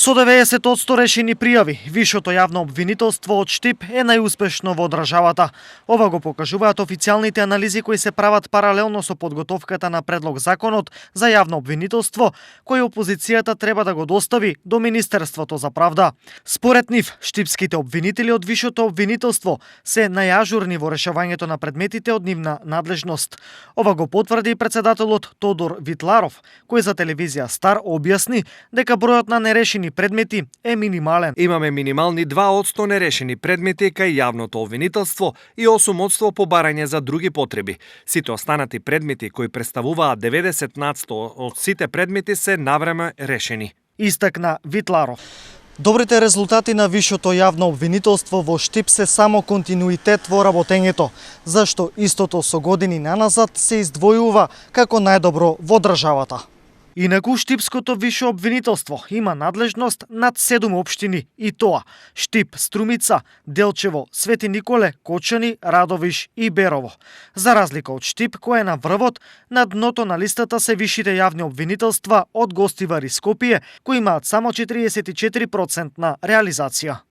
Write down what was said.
Со 90% решени пријави, вишото јавно обвинителство од Штип е најуспешно во државата. Ова го покажуваат официјалните анализи кои се прават паралелно со подготовката на предлог законот за јавно обвинителство, кој опозицијата треба да го достави до Министерството за правда. Според нив, штипските обвинители од вишото обвинителство се најажурни во решавањето на предметите од нивна надлежност. Ова го потврди и председателот Тодор Витларов, кој за телевизија Стар објасни дека бројот на нерешени предмети е минимален. Имаме минимални 2% нерешени предмети кај јавното обвинителство и 8% по барање за други потреби. Сите останати предмети кои представуваат 90% од сите предмети се навреме решени. Истакна Витларов. Добрите резултати на вишото јавно обвинителство во Штип се само континуитет во работењето, зашто истото со години наназад се издвојува како најдобро во државата. Инаку Штипското висше обвинителство има надлежност над 7 општини и тоа Штип, Струмица, Делчево, Свети Николе, Кочани, Радовиш и Берово. За разлика од Штип, која е на врвот, на дното на листата се вишите јавни обвинителства од Гостивар и Скопје, кои имаат само 44% на реализација.